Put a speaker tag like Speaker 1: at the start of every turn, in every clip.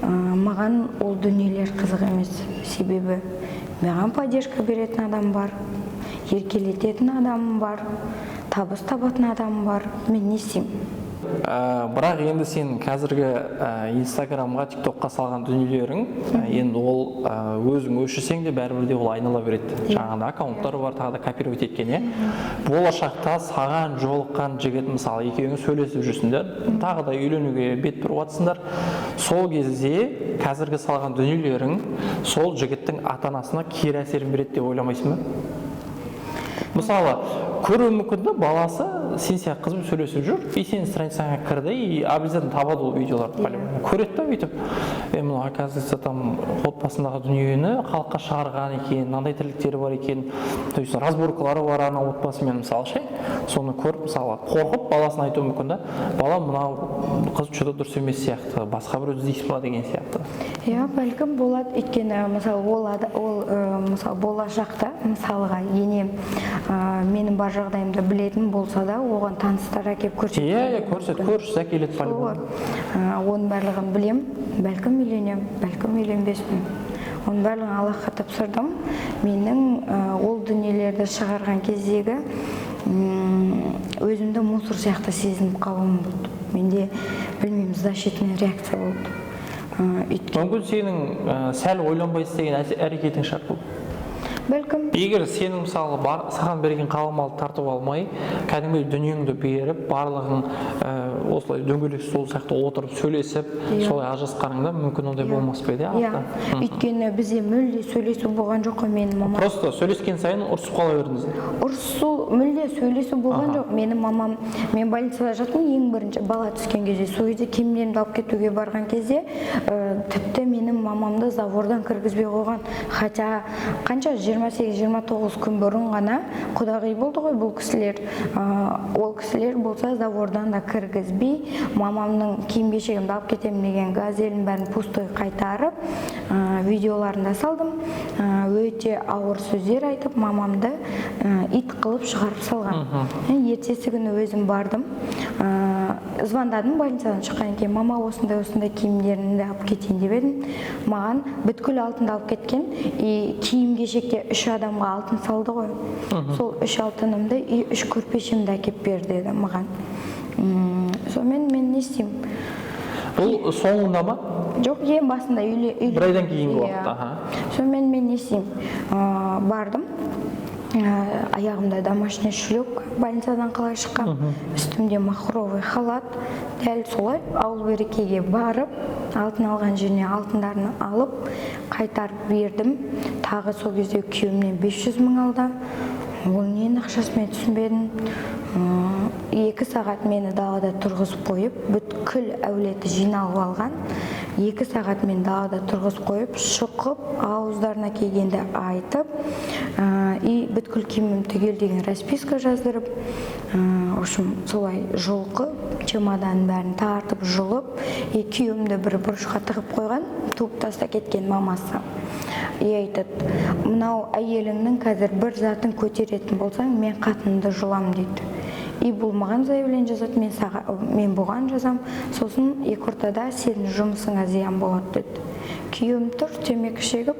Speaker 1: Маған ол дүниелер қызық емес, себебі маған поддержка беретін адам бар, еркелететін адамым бар, табыс табатын адамым бар. Мен не істеймін?
Speaker 2: Бірақ енді сен қазіргі Инстаграмға, Тиктокқа салған дүниелерің, енді ол өзің өшірсең де, бәрібір де ол айнала береді. Жаңағыдай аккаунттар бар, тағы да копировать еткен, иә. Болашақта саған жолыққан жігіт, мысалы, екеуің сөйлесіп жүрсіңдер, тағы да үйленуге бет бұрып жатсыңдар, сол кезде қазіргі салған дүниелерің сол жігіттің ата анасына кері әсерін береді деп ойламайсың ба? Мысалы, көруі мүмкін да, баласы сен сияқты қызбен сөйлесіп жүр, и сенің страницаңа кірді, и обязательно табады ол видеоларды, по-любому көреді да, бүйтіп: «Е, мынау, оказывается, там отбасындағы дүниені халыққа шығарған екен, мынандай тірліктері бар екен», то есть разборкалары бар ана отбасымен, мысалы, ше. Соны көріп, мысалы, қорқып, баласына айтуы мүмкін да: «Балам, мынау қыз че то дұрыс емес сияқты, басқа біреуді іздейсіз ба?» деген сияқты.
Speaker 1: Иә, бәлкім, болады. Өйткені, мысалы, ол мысалы, болашақта, мысалға, енем менің бар жағдайымды білетін болса да, оған таныстар әкеліп көрсетуі
Speaker 2: Иә, көрсет, көршісі әкеледі.
Speaker 1: Сол ғой.
Speaker 2: По-любому.
Speaker 1: Оның барлығын білем. Бәлкім, үйленемін, бәлкім, үйленбеспін. Оның барлығын Аллахқа тапсырдым. Менің ол дүниелерді шығарған кездегі өзімді мусор сияқты сезініп қалуым болды. Менде, білмеймін, защитный реакция болды. Өйткені
Speaker 2: Мүмкін, сенің сәл ойланбай істеген әрекетің шығар бұл.
Speaker 1: Бәлкім.
Speaker 2: Егер сенің, мысалы, бар, саған берген қалың малды тартып алмай, кәдімгідей дүниеңді беріп, барлығын осылай дөңгелек стол сияқты отырып сөйлесіп, солай ажырасқаныңда, мүмкін, ондай болмас па еді,
Speaker 1: Иә.
Speaker 2: артта?
Speaker 1: Өйткені бізде мүлде сөйлесу болған жоқ қой. Менің мамам
Speaker 2: Просто сөйлескен сайын ұрысып қала бердіңіздер.
Speaker 1: Ұрысу, мүлде сөйлесу болған жоқ. Менің мамам, мен больницада жаттым ең бірінші бала түскен кезде, сол кезде киімдерімді алып кетуге барған кезде, тіпті менің мамамды забордан кіргізбей қойған. Хотя қанша, 28-29 күн бұрын ғана құдағи болды ғой бұл кісілер. Ол кісілер болса, забордан да кіргізбей, мамамның киім кешегімді алып кетемін деген газелін бәрін пустой қайтарып, видеоларын да салдым. Өте ауыр сөздер айтып, мамамды ит қылып шығарып салған. Ертесі күні өзім бардым, звондадым больницадан шыққаннан кейін: «Мама, осындай осындай киімдерімді алып кетейін деп едім». Маған бүткіл алтынды алып кеткен, и киім кешекте үш адамға алтын салды ғой, сол үш алтынымды и үш көрпешемді әкеліп бер деді маған. Сонымен мен не істеймін?
Speaker 2: Бұл соңында ма?
Speaker 1: Жоқ, ең басында,
Speaker 2: Бір айдан кейінгі
Speaker 1: Иә.
Speaker 2: уақытта, аха.
Speaker 1: Сонымен мен не істеймін? Бардым. Аяғымда домашний шлепка, больницадан қалай шыққам, үстімде махровый халат, дәл солай ауыл берекеге барып, алтын алған жеріне алтындарын алып қайтарып бердім. Тағы сол кезде күйеуімнен 500 мың алды. Ол ненің ақшасы, мен түсінбедім. 2 сағат мені далада тұрғызып қойып, бүткіл әулеті жиналып алған, 2 сағат мені далада тұрғызып қойып, шұқып, ауыздарына келгенді айтып, и бүткіл киімім түгел деген расписка жаздырып, в общем, солай жұлқып, чемоданның бәрін тартып, жұлып, и күйеуімді бір бұрышқа тығып қойған, туып таста кеткен мамасы. И айтады: «Мынау әйеліңнің қазір бір затын көтеретін болсаң, мен қатынымды жұламын», – дейді. И бұл маған заявление жазады, мен саған, мен бұған жазам, сосын екі ортада сенің жұмысыңа зиян болады деді. Күйеуім тұр темекі шегіп,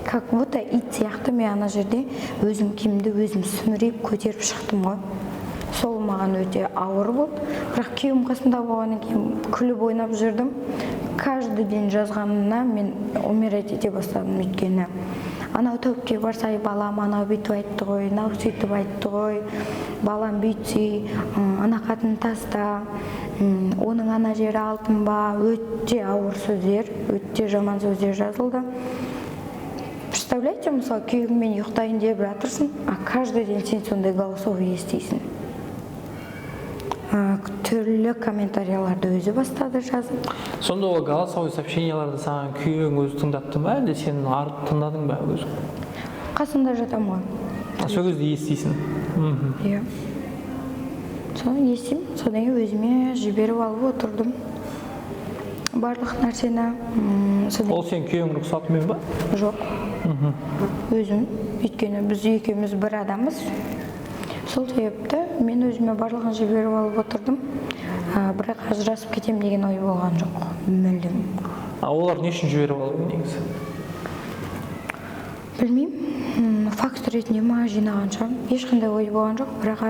Speaker 1: как будто ит сияқты. Мен ана жерде өзім киімді өзім сүмірейіп көтеріп шықтым ғой. Сол маған өте ауыр болды, бірақ күйеуім қасымда болғаннан кейін күліп ойнап жүрдім. Каждый день жазғанына мен умирать ете бастадым, өйткені анау тәуіпке барса: «Ай, балам, анау бүйтіп айтты ғой, мынау сөйтіп айтты ғой, балам, бүйтсей, ана қатын таста, оның ана жері алтын ба?» Өте ауыр сөздер, өте жаман сөздер жазылды. Представляете, мысалы, күйеуіңмен ұйықтайын деп жатырсың, а каждый день сен сондай голосовой естисің. Түрлі комментарияларды өзі бастады жазып.
Speaker 2: Сонда ол голосовой сообщенияларды саған күйеуің өзі тыңдатты ма, әлде сен арып тыңдадың ба өзің?
Speaker 1: Қасында жатамын ғой.
Speaker 2: А, сол кезде естисің.
Speaker 1: Иә, соны естимін. Содан кейін өзіме жіберіп алып отырдым барлық нәрсені. Содан
Speaker 2: Ол сенің күйеуіңнің рұқсатымен ба?
Speaker 1: Жоқ, өзім, өйткені біз екеуміз бір адамбыз. Сол себепті мен өзіме барлығын жіберіп алып отырдым. Бірақ ажырасып кетемін деген ой болған жоқ мүлдем.
Speaker 2: А А олар не үшін жіберіп алды негізі?
Speaker 1: Білмеймін, факт ретінде ма жинаған шығармын. Ешқандай ой болған жоқ, бірақ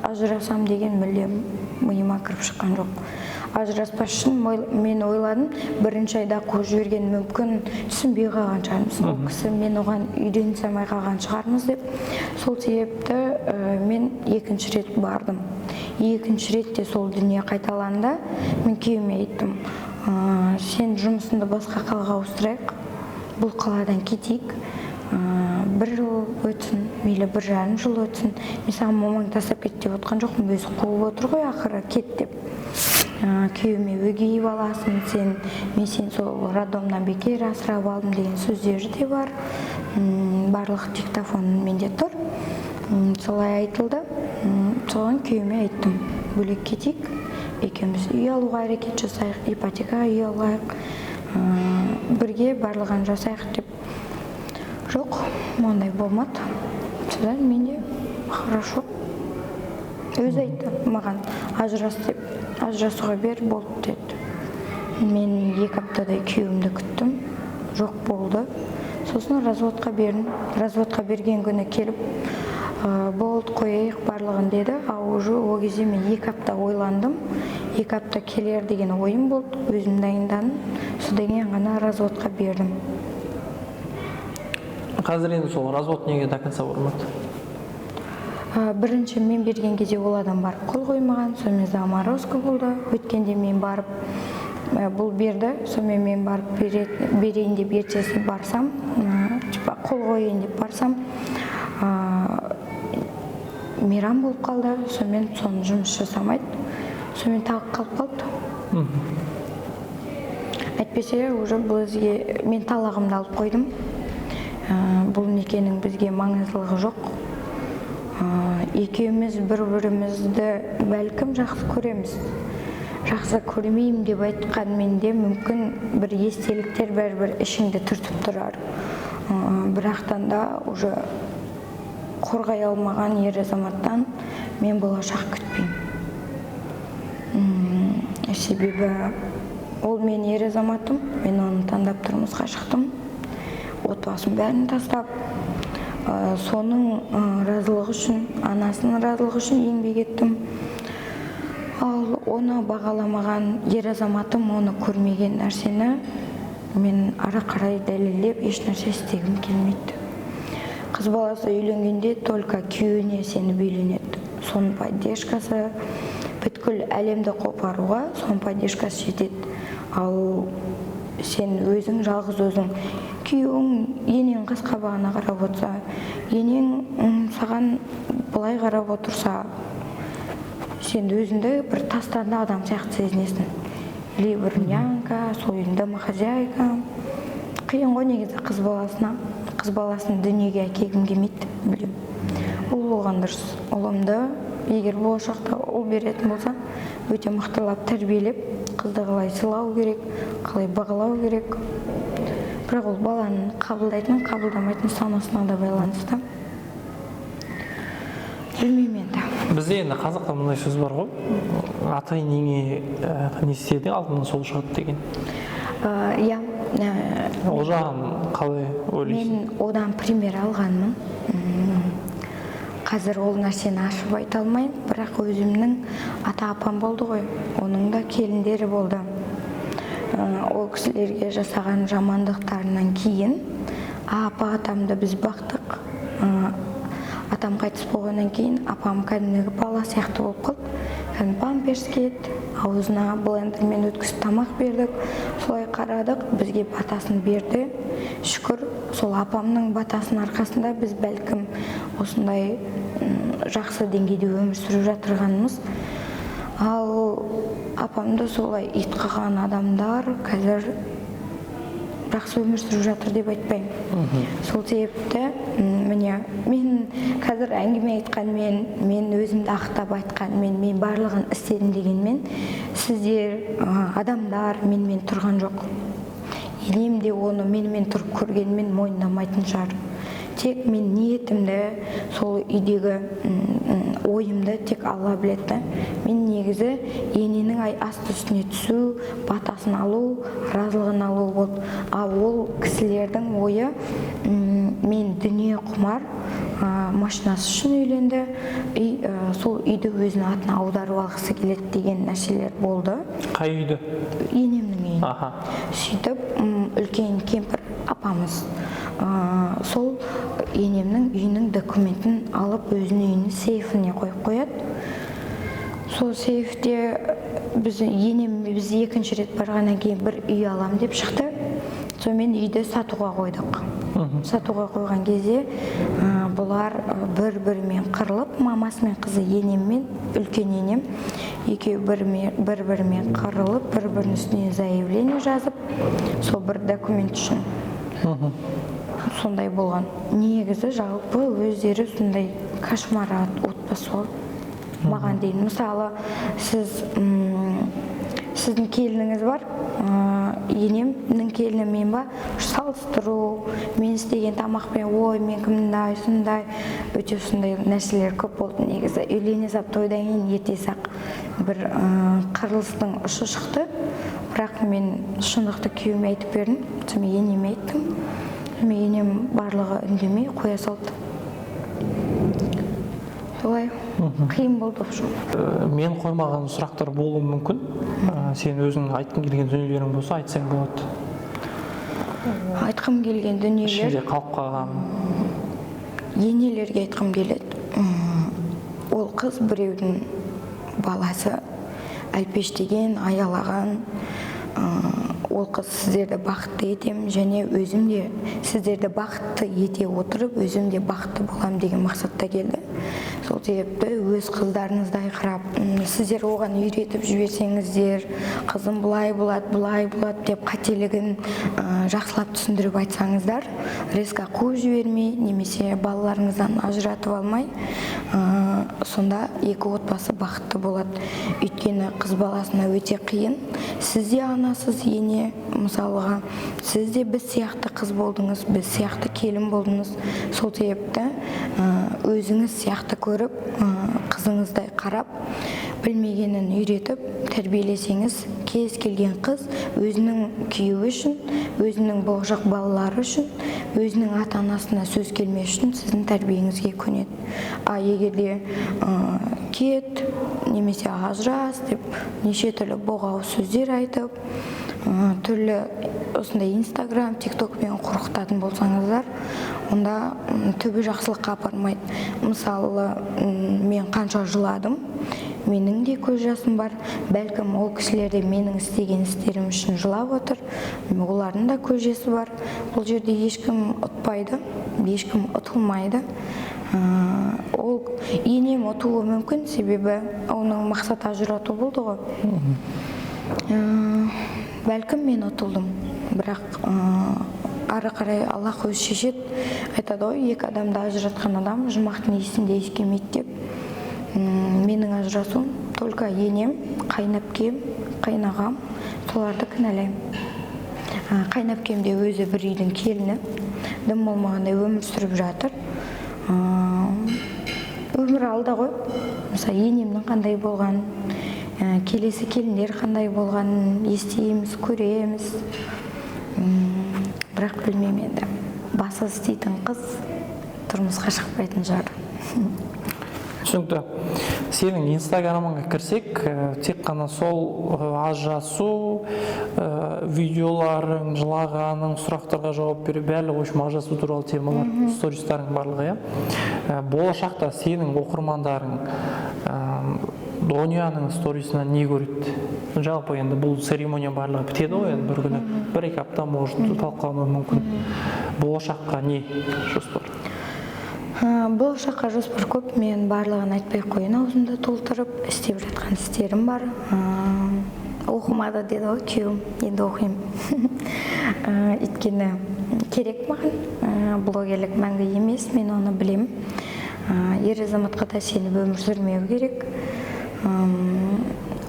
Speaker 1: ажырасам деген мүлдем миыма кіріп шыққан жоқ. Ажыраспас үшін мен ойладым, бірінші айда қуып жіберген мүмкін, түсінбей қалған шығармыз. Ол кісі, мен оған үйренісе алмай қалған шығармыз деп. Сол себепті мен екінші рет бардым. Екінші рет те сол дүние қайталанды. Мен күйеуіме айттым: Сен жұмысыңды басқа қалаға ауыстырайық, бұл қаладан кетейік, бір жыл өтсін, мейлі 1,5 жыл өтсін, мен саған мамаңды тастап кет деп отқан жоқпын, өзі қуып отыр ғой ақыры, кет», – деп. Күйеуіме «Өгей баласың сен, мен сені сол роддомнан бекер асырап алдым» деген сөздері де бар. Барлық диктофон менде тұр. Солай айтылды. Соған күйеуіме айттым: «Бөлек кетейік, екеуміз үй алуға әрекет жасайық, ипотекаға үй алайық, бірге барлығын жасайық» деп. Жоқ, ондай болмады. Содан мен де хорошо. Өзі айтты маған ажырас деп, ажырасуға бер, болды деді. Мен 2 аптадай күйеуімді күттім, жоқ болды. Сосын разводқа бердім. Разводқа берген күні келіп, «Болды, қояйық барлығын» деді. А уже ол кезде мен 2 апта ойландым, 2 апта келер деген ойым болды, өзім дайындандым, содан кейін ғана разводқа бердім.
Speaker 2: Қазір енді сол развод неге до конца бармады?
Speaker 1: Бірінші мен берген кезде ол адам барып қол қоймаған, сонымен заморозка болды. Өткенде мен барып, бұл берді, сонымен мен барып берейін деп ертесі барсам, типа қол қояйын деп барсам, мейрам болып қалды, сонымен соны жұмыс жасамайды, сонымен тағы қалып қалды. Әйтпесе уже бізге, мен талағымды алып қойдым. Бұл некенің бізге маңыздылығы жоқ. Екеуміз бір бірімізді бәлкім жақсы көреміз, жақсы көрмеймін деп айтқанмен де, мүмкін бір естеліктер бәрібір ішіңді түртіп тұрар. Бірақтан да уже қорғай алмаған ер азаматтан мен болашақ күтпеймін. Себебі ол мен ер азаматым, мен оны таңдап тұрмысқа шықтым, отбасын бәрін тастап, соның разылығы үшін, анасының разылығы үшін еңбек еттім. Ал оны бағаламаған ер азаматым, оны көрмеген нәрсені мен ары қарай дәлелдеп еш нәрсе істегім келмейді. Қыз баласы үйленгенде только күйеуіне сеніп үйленеді, соның поддержкасы бүткіл әлемді қопаруға, соның поддержкасы жетеді. Ал сен өзің, жалғыз өзің, күйеуің енең қас қабағына қарап отырса, енең саған былай қарап отырса, сен өзіңді бір тастанды адам сияқты сезінесің, или бір нянька, сол үйдің домохозяйка. Қиын ғой негізі қыз баласына. Қыз баласын дүниеге әкелгім келмейді мүлдем. Ұл болған дұрыс. Ұлымды егер болашақта ұл беретін болса, өте мықтылап тәрбиелеп, қызды қалай сыйлау керек, қалай бағалау керек. Бірақ ол баланың қабылдайтын, қабылдамайтын санасына да байланысты. Білмеймін енді.
Speaker 2: Бізде енді қазақта мындай сөз бар ғой: ата енеңе не істедің, алдынан сол шығады деген.
Speaker 1: Иә.
Speaker 2: Ол жағын қалай ойлайсың?
Speaker 1: Мен одан пример алғанмын. Қазір ол нәрсені ашып айта алмаймын, бірақ өзімнің ата апам болды ғой, оның да келіндері болды. Ол кісілерге жасаған жамандықтарынан кейін апа, атамды біз бақтық. Атам қайтыс болғаннан кейін апам кәдімгі бала сияқты болып қалды, кәдімгі памперс киеді, аузына блендермен өткізіп тамақ бердік, солай қарадық, бізге батасын берді. Шүкір, сол апамның батасының арқасында біз бәлкім осындай жақсы деңгейде өмір сүріп жатырғанымыз. Ал апамды солай ит қылған адамдар қазір жақсы өмір сүріп жатыр деп айтпаймын. Сол себепті міне, мен қазір әңгіме айтқанмен, мен өзімді ақтап айтқанмен, мен барлығын істедім дегенмен, сіздер, адамдар менімен тұрған жоқ. Енем де оны менімен тұрып көргенімен мойындамайтын шығар. Тек мен ниетімді, сол үйдегі ойымды тек Алла біледі да. Мен негізі ененің асты үстіне түсу, батасын алу, разылығын алу болды. Ал ол кісілердің ойы, мен дүние құмар, машинасы үшін үйленді, сол үйді өзінің атына аударып алғысы келеді деген нәрселер болды.
Speaker 2: Қай үйді?
Speaker 1: Енемнің үйін.
Speaker 2: Аха.
Speaker 1: Сөйтіп, үлкен кемпір апамыз сол енемнің үйінің документін алып, өзінің үйінің сейфіне қойып қояды. Сол сейфте біз енем, біз екінші рет барғаннан кейін бір үй алам деп шықты. Сонымен үйді сатуға қойдық. Сатуға қойған кезде бұлар бір-бірімен қырылып, мамасы мен қызы, енеммен үлкен енем екеуі бір-бірімен қырылып, бір-бірінің үстіне заявление жазып, сол бір документ үшін. Сондай болған. Негізі жалпы өздері сондай кошмар отбасы ғой маған дейін. Мысалы, сіздің келініңіз бар, енемнің келіні мен ба, салыстыру, мен істеген тамақпен, ой, мен мындай, сондай, өте сондай нәрселер көп болды негізі. Үйлене сап, тойдан кейін ерте сақ бір қырылыстың ұшы шықты, бірақ мен шындықты күйеуіме айтып бердім, сонымен енеме айттым. Сонымен енем барлығы үндемей қоя салды. Солай қиын болды, в общем.
Speaker 2: Мен қоймаған сұрақтар болуы мүмкін. Сен өзің айтқың келген дүниелерің болса, айтсаң болады.
Speaker 1: Айтқым келген дүниелер.
Speaker 2: Ішінде қалып қалған.
Speaker 1: Енелерге айтқым келеді. Ол қыз біреудің баласы, әлпештеген, аялаған. Ол қыз сіздерді бақытты етемін және өзім де сіздерді бақытты ете отырып, өзім де бақытты боламын деген мақсатта келді. Сол себепті өз қыздарыңыздай қарап, сіздер оған үйретіп жіберсеңіздер, қызым былай болады, былай болады деп қателігін жақсылап түсіндіріп айтсаңыздар, резко қуып жібермей, немесе балаларыңыздан ажыратып алмай, сонда екі отбасы бақытты болады. Өйткені қыз баласына өте қиын. Сіз де анасыз, ене, мысалға, сіз де біз сияқты қыз болдыңыз, біз сияқты келін болдыңыз. Сол себепті өзіңіз сияқты көріп, қызыңыздай қарап, білмегенін үйретіп, тәрбиелесеңіз, кез келген қыз өзінің күйеуі үшін, өзінің болашақ балалары үшін, өзінің ата-анасына сөз келмес үшін сіздің тәрбиеңізге көнеді. А егер де кет немесе ажырас деп неше түрлі боғауыз сөздер айтып, түрлі осындай Инстаграм, Тиктокпен қорқытатын болсаңыздар, онда түбі жақсылыққа апармайды. Мысалы, мен қанша жыладым, менің де көз жасым бар. Бәлкім ол кісілер де менің істеген істерім үшін жылап отыр, олардың да көз жасы бар. Бұл жерде ешкім ұтпайды, ешкім ұтылмайды. Ол енем ұтуы мүмкін, себебі оның мақсаты ажырату болды ғой. Бәлкім мен ұтылдым, бірақ ары қарай Аллах өзі шешеді. Айтады ғой, екі адамды ажыратқан адам жұмақтың иісін де иіскемейді деп. Менің ажырасуым только енем, қайынәпкем, қайынағам, соларды кінәлаймын. Қайынәпкем де өзі бір үйдің келіні, дым болмағандай өмір сүріп жатыр. Өмір алда ғой. Мысалы, енемнің қандай болғанын, келесі келіндер қандай болғанын естиміз, көреміз. Бірақ білмеймін енді. Басы істейтін қыз тұрмысқа шықпайтын шығар.
Speaker 2: Түсінікті. Сенің Инстаграмыңа кірсек, тек қана сол ажырасу, видеоларың, жылағаның, сұрақтарға жауап беру, барлығы, в общем, ажырасу туралы темалар, стористарың барлығы, иә. Болашақта сенің оқырмандарың Донияның сторисынан не көреді? Жалпы енді бұл церемония барлығы бітеді ғой енді бір күні, бір-екі апта может талқылануы мүмкін. Болашаққа не жоспар?
Speaker 1: Болашаққа жоспар көп, мен барлығын айтпай қояйын, аузымды толтырып істеп жатқан істерім бар. Оқымады деді ғой күйеуім, енді оқимын. Өйткені керек маған, блогерлік мәңгі емес, мен оны білемін. Ер азаматқа да сеніп өмір сүрмеу керек.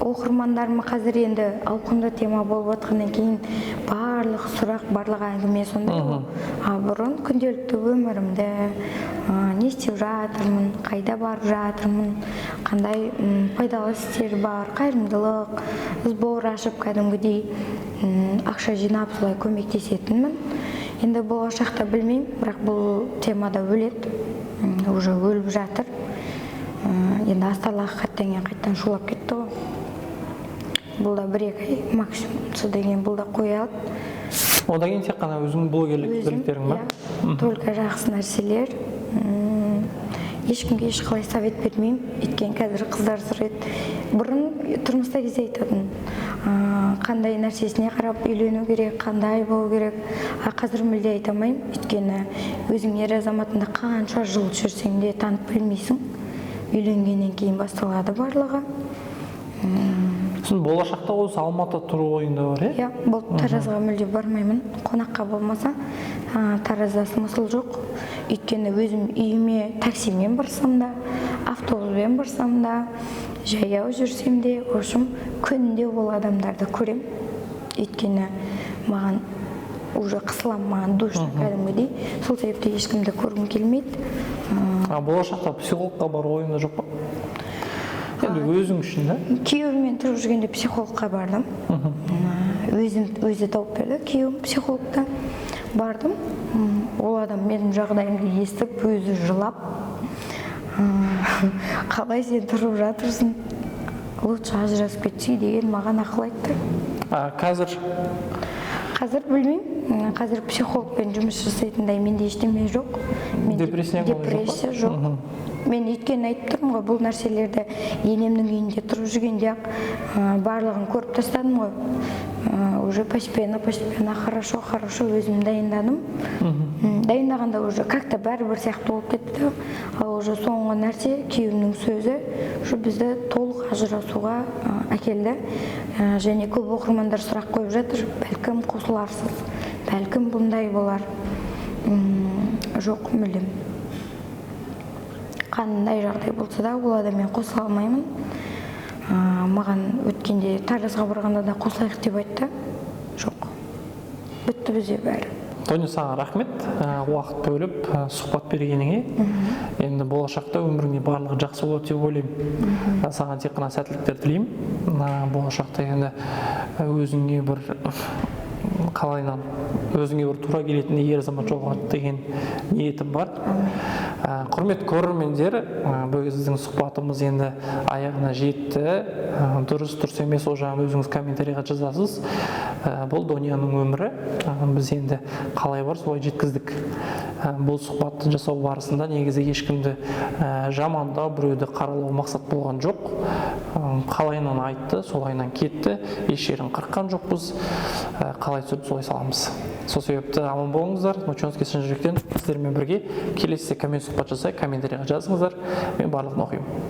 Speaker 1: Оқырмандарым қазір енді ауқымды тема болып жатқаннан кейін барлық сұрақ, барлық әңгіме сондай ғой. А бұрын күнделікті өмірімді, не істеп жатырмын, қайда барып жатырмын, қандай пайдалы істер бар, қайырымдылық сбор ашып, кәдімгідей ақша жинап, солай көмектесетінмін. Енді болашақта білмеймін, бірақ бұл темада өледі. Уже өліп жатыр. Енді астарлы ақиқаттан кейін қайтадан шулап кетті ғой. Бұл да 1-2 ай максимум, содан кейін бұл да қояды.
Speaker 2: Одан кейін тек қана өзіңнің блогерлік
Speaker 1: Өзім,
Speaker 2: тірліктерің ба?
Speaker 1: Иә, только жақсы нәрселер. Ешкімге ешқалай совет бермеймін, өйткені қазір қыздар сұрайды. Бұрын тұрмыста кезде айтатын, қандай нәрсесіне қарап үйлену керек, қандай болу керек. А қазір мүлде айта алмаймын, өйткені өзің ер азаматында қанша жыл жүрсең де, танып білмейсің. Үйленгеннен кейін басталады барлығы.
Speaker 2: Сосын болашақта осы Алматыда тұру ойыңда бар, иә?
Speaker 1: Иә, бұл Таразға мүлде бармаймын, қонаққа болмаса. Таразда смысл жоқ, өйткені өзім үйіме таксимен барсам да, автобуспен барсам да, жаяу жүрсем де, в общем, күнде ол адамдарды көрем. Өйткені маған уже қысыламын, маған душно кәдімгідей. Сол себепті ешкімді көргім келмейді.
Speaker 2: А болашақта психологқа бару ойыңда жоқ па, енді өзің үшін да?
Speaker 1: Күйеуіммен тұрып жүргенде психологқа бардым. Өзім, өзі тауып берді күйеуім психологты. Бардым. Ол адам менің жағдайымды естіп, өзі жылап, «Қалай сен тұрып жатырсың, лучше ажырасып кетсей» деген маған ақыл айтты.
Speaker 2: А қазір?
Speaker 1: Қазір білмеймін. Қазір психологпен жұмыс жасайтындай менде ештеме жоқ. Менде
Speaker 2: Депрессия ондай жоқ па?
Speaker 1: Депрессия жоқ. Мен өйткені айтып тұрмын ғой, бұл нәрселерді енемнің үйінде тұрып жүргенде ақ барлығын көріп тастадым ғой. Уже постепенно, постепенно, хорошо, хорошо өзім дайындадым. Дайындағанда уже как то бәрібір сияқты болып кетті. Ал уже соңғы нәрсе, күйеуімнің сөзі уже бізді толық ажырасуға әкелді. Және көп оқырмандар сұрақ қойып жатыр: бәлкім, қосыларсыз, бәлкім, бұндай болар. Жоқ, мүлдем, қандай жағдай болса да, ол адаммен қосыла алмаймын. Маған өткенде Таразға барғанда да қосылайық деп айтты. Жоқ, бітті бізде бәрі.
Speaker 2: Тоня, саған рахмет уақыт бөліп, сұхбат бергеніңе. Енді болашақта өміріңде барлығы жақсы болады деп ойлаймын. Саған тек қана сәттіліктер тілеймін. Болашақта енді өзіңе бір қалайынан, өзіңе бір тура келетін ер азамат жолығады деген ниетім бар. Құрметті көрермендер, біздің сұхбатымыз енді аяғына жетті. Дұрыс, дұрыс емес, ол жағын өзіңіз комментарийға жазасыз. Бұл Донияның өмірі. Біз енді қалай бар, солай жеткіздік. Бұл сұхбатты жасау барысында негізі ешкімді жамандау, біреуді қаралау мақсат болған жоқ. Қалайынан айтты, солайынан кетті, еш жерін қырыққан жоқпыз. Қалай түсіріп, солай саламыз. Сол себепті аман болыңыздар. Нучонский шын жүректен сіздермен бірге. Келесіде кіммен сұхбат жасайық, комментарийға жазыңыздар, мен барлығын оқимын.